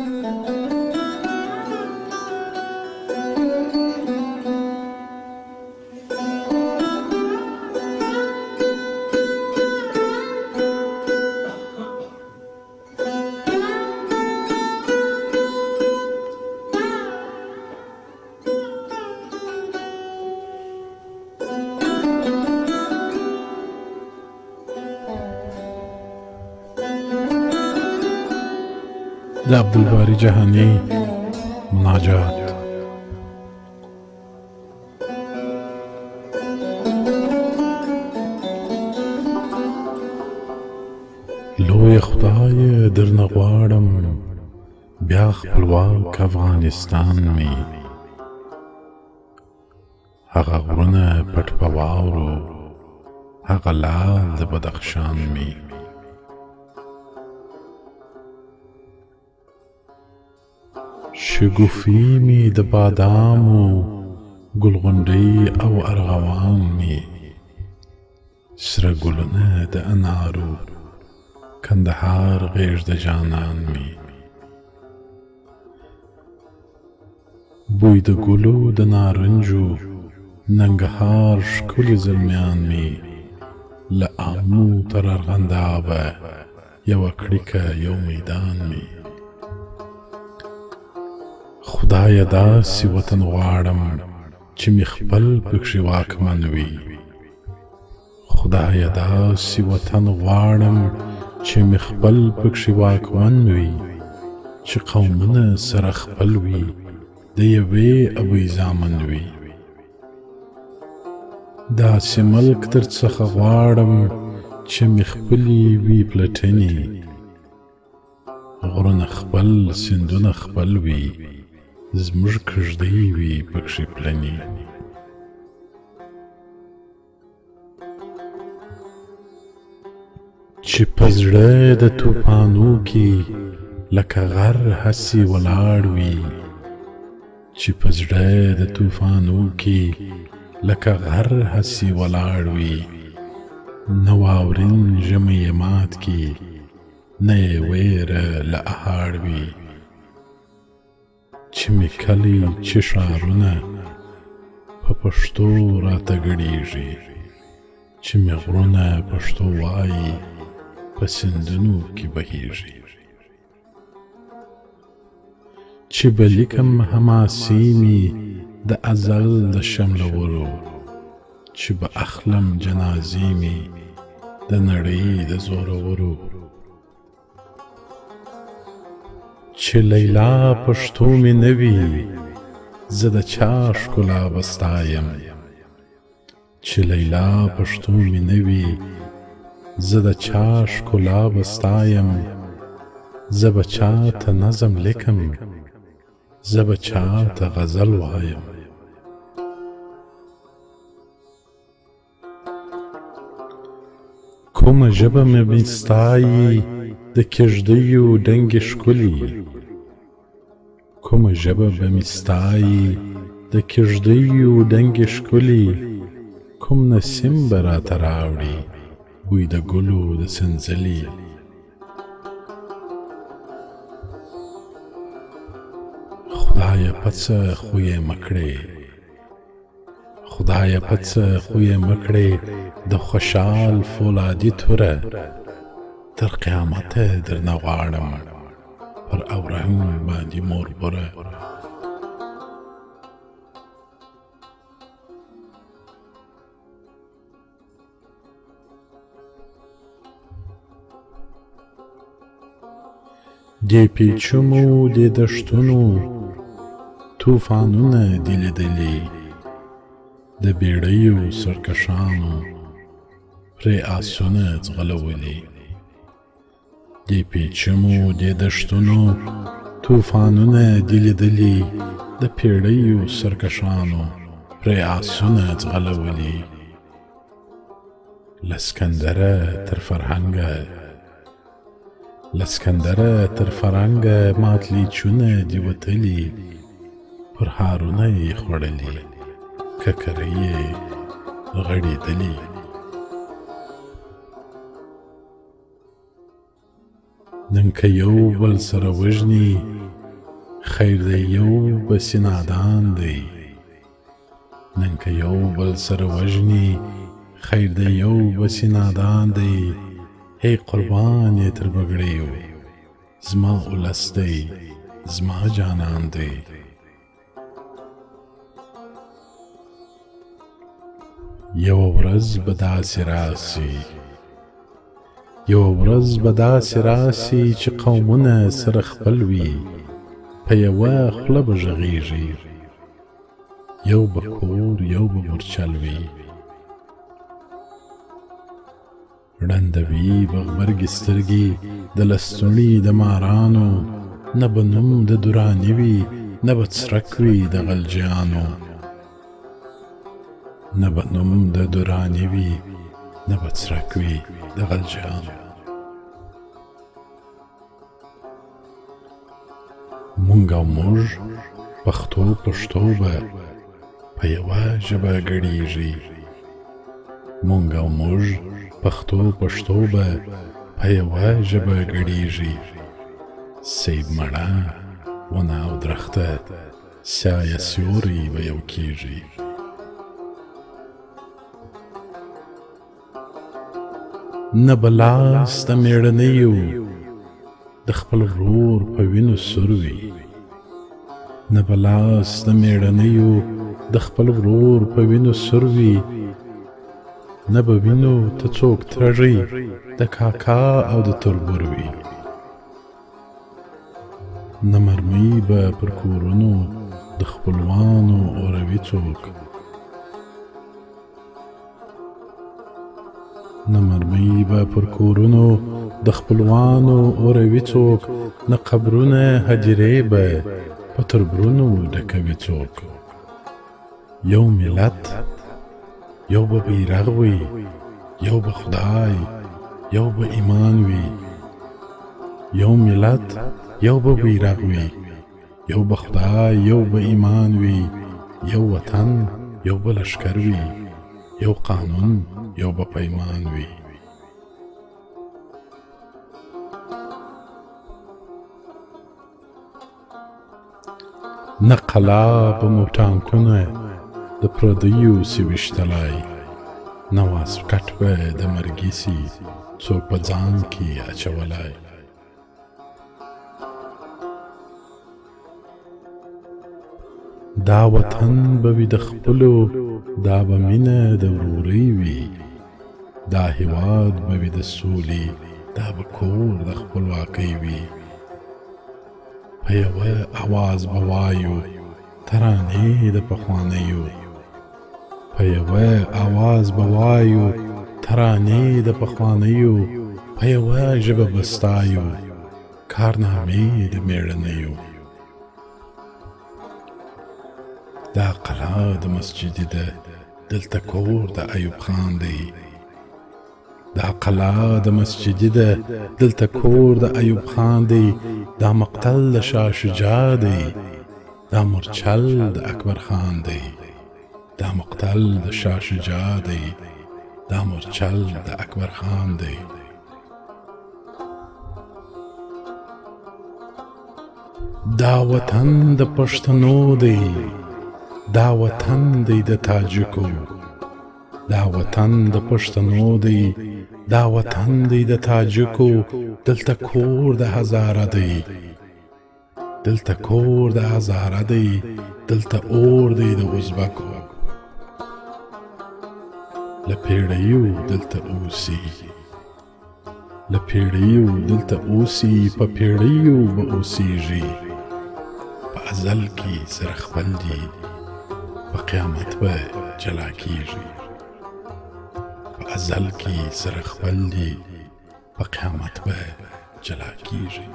د عبدالباري جهاني مناجات. لوی خدای درنه غواړم بیا خپلواک افغانستان می، هغه غرونه پټ په واورو، هغه لال د بدخشان می. شګوفې مې د بادامو، ګلغونډۍ او ارغوان مې، سره ګلونه د انارو، کندهار غېږ د جانان مې. بوی د ګلو د نارنجو، ننګرهار ښکلي زلمیان مې، له آمو تر ارغندابه یوه کړیکه یو میدان مې. خدایه داسې وطن غواړم چې مې خپل پکښې واکمن وي، خدایه داسې وطن غواړم چې مې خپل پکښې واکمن وي، چې قومونه سره خپل وي، د یوې ابۍ زامن وي. داسې ملک در څخه غواړم چې مې خپلې وي پلټنې، غرونه خپل، سیندونه خپل وي، زموږ کږدۍ وي پکښې پلنې. چې په زړه د توپانو کې لکه غر هسې ولاړ وي، چې په زړه د توفانو کې لکه غر هسې ولاړ وي، نه واورین ژمی یې مات کي، نه یې ویره له اهاړ وي. چې مې کلی چې ښارونه په پښتو راته ګډېږي، چې مې غرونه پښتو وایي په سیندونو کې بهیږي. چې به لیکم حماسې مې د ازل د شملورو، چې به اخلم جنازې مې د نړۍ د زورورو. چې لیلا پښتو مې نه وي، زه د چا ښکلا به ستایم، چې لیلا پښتو مې نه وي، زه د چا ښکلا به ستایم. زه به چا ته نظم لیکم، زه به چا ته غزل وایم. کومه ژبه مې ستایي د کږدیو ډنګې ښکلي، کومه ژبه به مې ستایي د کږدیو ډنګې ښکلي، کوم نسیم به راته راوړي بوی د ګلو د سنځلي. خدایه پڅه خو یې مه کړې، خدایه پڅه خو یې مه کړې د خوشحال فولادي توره، تر قیامته درنه غواړم پر اورنګ باندې مور بوره. دې پیچومو دې دښتونو طوفانونه دي لیدلي، د بیړیو سرکښانو پرې آسونه ځغلولي. دې پیچومو دې دښتونو طوفانونه دي لیدلي، د پیړیو سرکښانو پرې آسونه ځغلولي. له سکندره تر فرهنګه، له سکندره تر فرنګه مات لیچونه دي وتلي، پر هارونه یې خوړلي، ککرۍ یې غړېدلي. نن که یو بل سره وژني خیر دی یو بسې نادان دی. نن که یو بل سره وژني، خیر دی یو بسې نادان دی. هی قربان یې تر بګړیو، زما اولس دی زما جانان دی. یوه ورځ به داسې راسي، یوه ورځ به داسې راسي چې قومونه سره خپل وي، په یوه خوله به غږېږي، یو به کور یو به مورچل وي. ړندوي به غبرګې سترګې د لستوڼي د مارانو، نه به نوم د دراني وي، نه به څرک وي د غلجیانو. نه به نوم د دراني وي، نه به څرک وي د غلجیانو. مونږ او موږ پښتو پښتو به په یوه ژبه ګړېږي. مونږ او موږ پښتو پښتو به په یوه ژبه ګړېږي. سیب مڼه ونه او درخته سایه سیوری به یو کېږي. نه به لاس د مېړنیو د خپل ورور په وینو سور وي، نه به لاس د مېړنیو د خپل ورور په وینو سور وي. نه به وینو ته څوک ترږی د کاکا او د تربور وي. نه مرمۍ به پر کورونو د خپلوانو اوروي څوک، نه مرمۍ به پر کورونو د خپلوانو اوروي څوک، نه قبرونه هدیرې به په تربرونو ډکوي څوک. یو ملت یو به بیرغ وي، یو به خدای یو به ایمان وي. یو ملت یو به بیرغ وي، یو به خدای یو به ایمان وي. یو وطن یو به لښکر وي، یو قانون یو به پیمان وي. نه قلا به مو ټانکونه د پردیو سي ویشتلای، نه واسکټ به د مرګي سي څوک په ځان کې اچولای. دا وطن به وي د خپلو، دا به مینه د ورورۍ وي. دا هیواد به وي د سولې، دا به کور د خپلواکۍ وي. په یوه اواز به وایو ترانې د پخوانیو، په یوه اواز به وایو ترانې د پخوانیو. په یوه ژبه به ستایو کارنامې د مېړنیو. دا قلا د مسجدي ده، دلته کور د ایوب خان دی. دا قلا د مسجدي ده، دلته کور د ایوب خان دی. دا مقتل د شاه شجاع دی، دا مورچل د اکبر خان دی. دا مقتل د شاه شجاع دی، دا مورچل د اکبر خان دی. دا وطن د پښتنو دی، دا وطن دی د تاجکو. دا وطن د پښتنو دی، دا وطن دی د تاجکو. دلته کور د هزاره دی، دلته کور د هزاره دی، دلته اور دی د ازبکو. له پیړیو دلته اوسي، له پیړیو دلته اوسي، په پیړیو به اوسیږي. په ازل کې سره خپل دي، په قیامت به جلا کیږي. په ازل کې سره خپل دي، په قیامت به جلا کیږي.